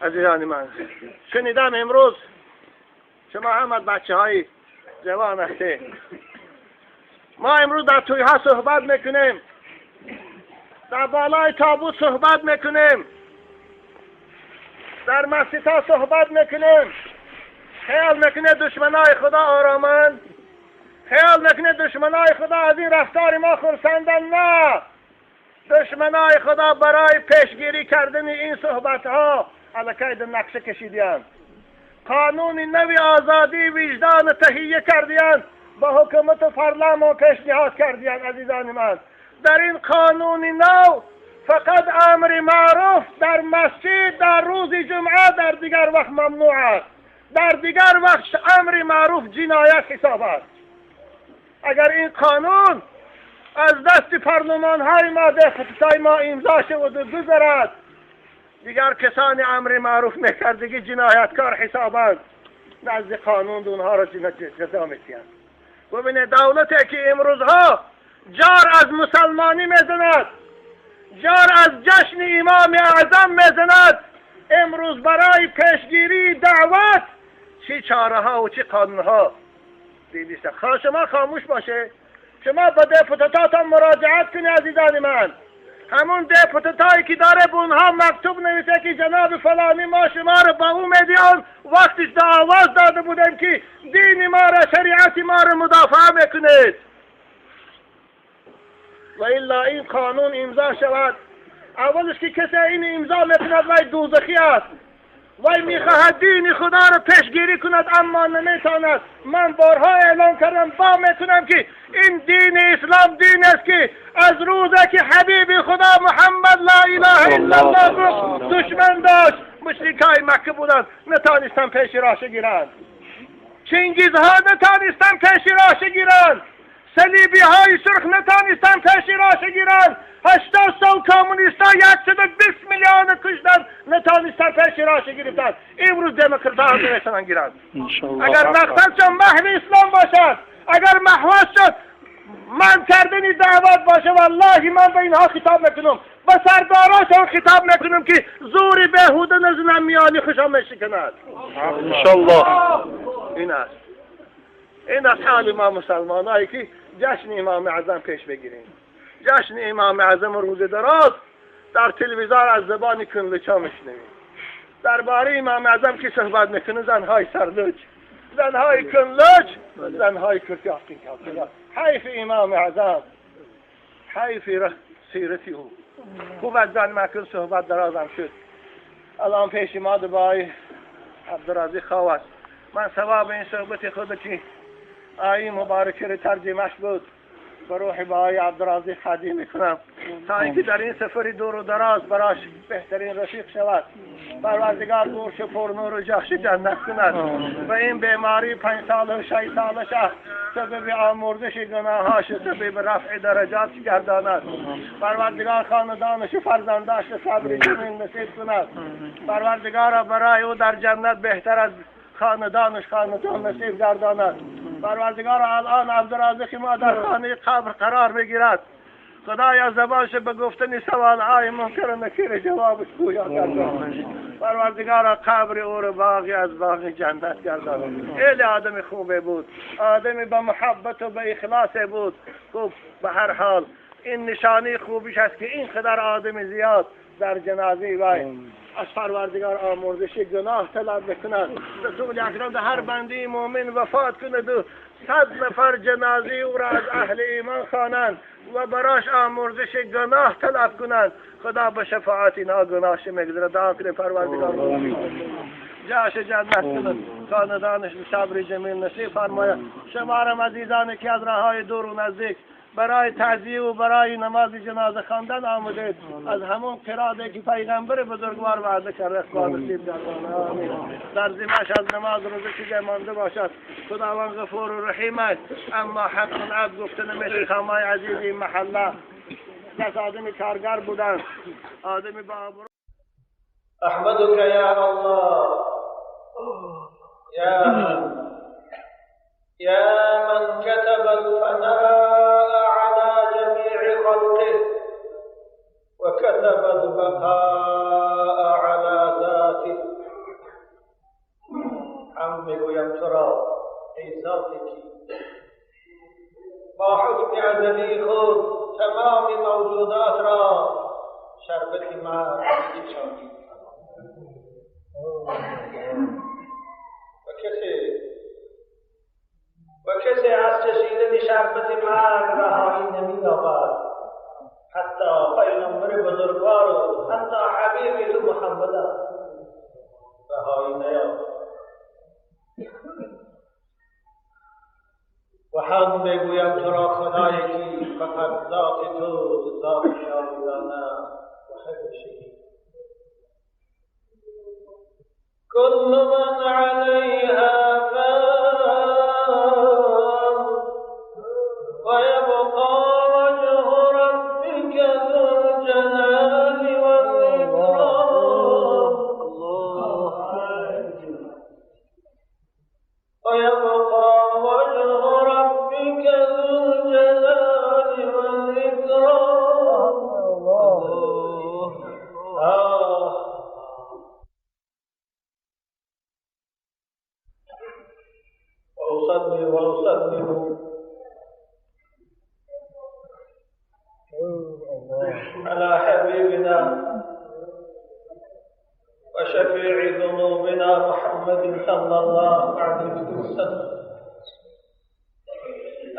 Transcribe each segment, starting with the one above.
عزیزان من، شنیدم امروز شما هم از بچه های جوان هستید. ما امروز در توی ها صحبت میکنیم، در بالای تابوت صحبت میکنیم، در مسجد ها صحبت میکنیم. خیال میکنه دشمنای خدا آرامند؟ خیال میکنه دشمنای خدا از این رفتار ما خرسندن؟ نه، دشمنای خدا برای پیشگیری کردن این صحبت ها الکی در نقشه کشیدیاند. قانون نوی آزادی وجدان تهیه کردیاند، با حکومت و پارلمان پیشنهاد کردیاند. عزیزان من، در این قانون نو فقط امر معروف در مسجد در روز جمعه، در دیگر وقت ممنوع است. در دیگر وقت امر معروف جنایت حساب است. اگر این قانون از دست پارلمان های ما دفتای ما امضا شود و گذرد، دیگر کسانی امر معروف میکردگی جنایتکار حسابند، نزد قانون اونها را جزا میدهند. ببینید دولتی که امروزها جار از مسلمانی میزند، جار از جشن امام اعظم میزند، امروز برای پیشگیری دعوت چی چاره ها و چی قانون ها دیدیست. شما خاموش باشه، شما به دپوتاتاتان مراجعت کنی. عزیزان من، همون دپوتاتایی که داره به اونها مکتوب نویسه که جناب فلانی ما شما رو به او میدیان، وقتش در آواز داده بودیم که دین ما را، شریعت ما را مدافع میکنید. و الا این قانون امضا شود، اولش که کسی این امضا میکند وی دوزخی است، وی میخواهد دین خدا را پیشگیری کند اما نمیتواند. من بارها اعلان کردم، با میتونم که این دین اسلام دین است که از روزی که حبیب خدا محمد لا اله الا الله گفت دشمن داشت، مشرکای مکه بودند، نتانستن پیش راش گیرند. چنگیزها نتانستن پیش راش گیرند، صلیبی های سرخ نتانستن پیش راش گیرند، 80 سال کمونیست ها 120 میلیون کشتن، نتانستن پیش راش گرفتن. امروز دموکرات ها نمیتونن گیرند. اگر مقصدشان محو اسلام باشد، اگر محوششان من کردن دعوت باشه، والله من به اینها خطاب میکنم، به سرداراشان خطاب میکنم که زور بیهوده نزنن، میانی خوشم میشکند انشالله. این است، این است حال ما مسلمانایی که جشن امام اعظم پیش بگیریم. جشن امام اعظم روز دراز در تلویزیون از زبان کنلچا میشنویم. درباره امام اعظم که صحبت میکنه، زنهای سرلوچ، زنهای کنلچ، زنهای کرتی آفتین. حیف امام اعظم، حیف سیرتی او. خوب از زن مکن صحبت درازم شد. الان پیش ما دبای عبدالرازق خواهد است. من ثواب این صحبت خود که آیه مبارکه رو ترجمهش بود به روح بهای عبدالرازق هدیه میکنم تا اینکه در این سفر دور و دراز براش بهترین رفیق شود. پروردگار گورش پر نور و جاش جنت کند و این بیماری 5 سال و 6 سالش سبب آمرزش گناهاش، سبب رفع درجات گرداند. پروردگار خاندانش و فرزنداش صبر جمیل نصیب کند. پروردگار برای او در جنت بهتر از خاندانش خاندان نصیب گرداند. پروردگار الان عبدالرازق ما در خانه قبر قرار میگیرد. خدایا زبانش به گفتن سوالهای منکر و نکیر جوابش گویا گردان. پروردگار قبر او را باغی از باغ جنت گردان. خیلی آدم خوبه بود، آدمی به محبت و به اخلاص بود. خوب به هر حال این نشانه خوبیش است که اینقدر آدم زیاد در جنازه وی از پروردگار آمرزش گناه طلب میکند. رسول اکرم در هر بنده مؤمن وفات کند و 100 نفر جنازه او را از اهل ایمان خوانند و براش آمرزش گناه طلب کنند، خدا به شفاعت اینها گناهش میگذرد. دعا کنیم پروردگار جاش جنت کند، خاندانش صبر جمیل نصیب فرماید. شما را عزیزانی که از راههای دور و نزدیک برای تعزیه و برای نماز جنازه خواندن آمدید، از همون قراده که پیغمبر بزرگوار وعده کرده خدا نصیب گرداند. آمین. در ذمه‌اش از نماز روزه چیزی مانده باشد، خداوند غفور و رحیم است. اما حق العبد گفته نمیشه. خامای عزیز این محله کس آدمی کارگر بودند، آدمی با آبرو. احمدك یا الله یا من كتب الفناء على جميع خلقه وكتب البقاء على ذاته. میگویم تو را ای ذاتی که با حکم ازلی خود تمام موجودات را شربت مرگ میچشانی و کسی از چشیدن شربت مرگ رهایی نمییابد، حتی پیغمبر بزرگوار و حتی حبیب تو محمد رهایی نیابد. و هم میگویم تو را خدایی که فقط ذات تو ذات جاودانه و همیشگی. كل من عليها فان ويبقى وجه ربك ذو الجلال والإكرام. ويبقى وجه ربك ذو الجلال والإكرام. وأصلي وأسلم على حبيبنا وشفيع ذنوبنا محمد صلى الله عليه وسلم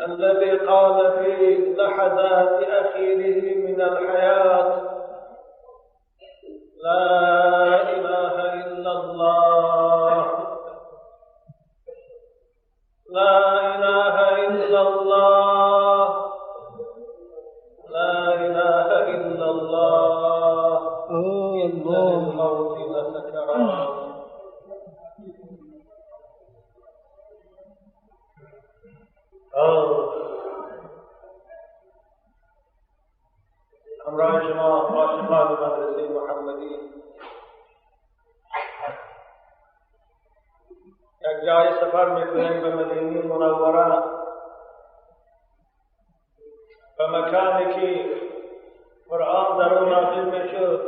الذي قال في لحظات أخيره من الحياة: لا إله إلا الله، لا إله إلا الله، لا إله إلا الله، إن للموت لسكرات. همراه شما عاشقان مدرسه محمدی یک جای سفر میکنیم به مدینه منوره، به مکانی که قرآن در او نازل میشد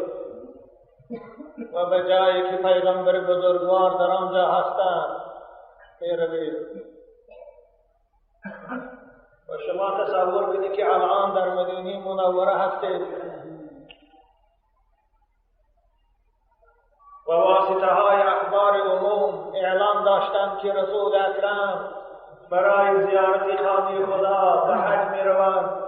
و به جایی که پیغمبر بزرگوار در آنجا هستند میروید. و شما تصور کنید که الان در مدینه منوره هستید و واسطه های اخبار عموم اعلام داشتند که رسول اکرم برای زیارت خانه خدا به حج می روند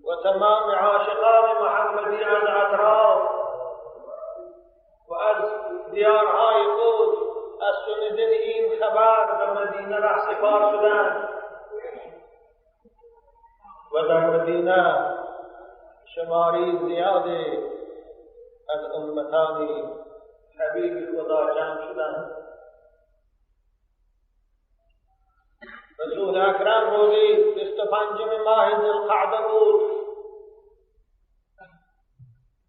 و تمام عاشقان محمدی از اطراف و از دیارهای خود از شنیدن این خبر به مدینه رهسپار شدند و در مدینه شماری زیادی از امتان حبیب خدا جمع شدند. رسول اکرم روزی 25 ماه ذوالقعده بود،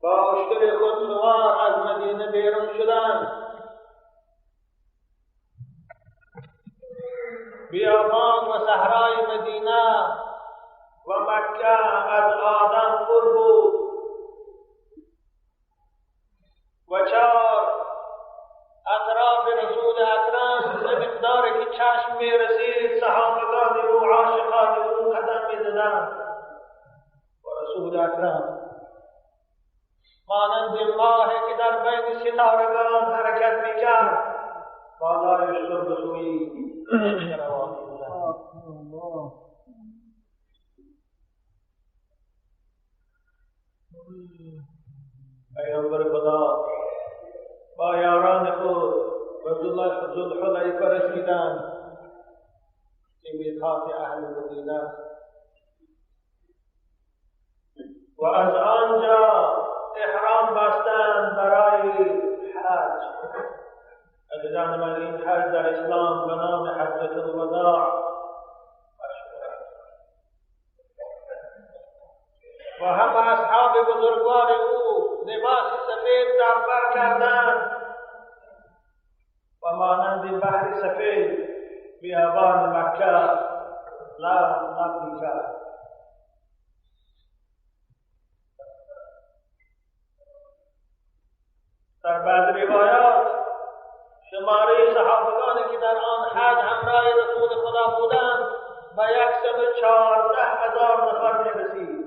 با اشتر خود سوار از مدینه بیرون شدند. بیابان و صحرای مدینه و مکه از آدم پر بود و چهار اطراف رسول اکرم به مقداری که چشم می رسید صحابگان او، عاشقان او قدم می زدند و رسول اکرم مانند ماهی که در بین ستارگان حرکت می کرد بالای اشتر به سوی روان بودند. پیامبر خدا با یاران خود به ذوالحلیفه رسیدند که میقات اهل مدینه و از آنجا احرام بستند برای حج. عزیزان من، این حج در اسلام به نام حجة الوداع مشهور است و همه اصحاب بزرگوار او لباس سفید در بر کردند و مانند بحر سفید بیابان مکه لب میکرد. در بعض روایات شماره صحابگانی که در آن حج همراه رسول خدا بودند به 114,000 نفر میرسید.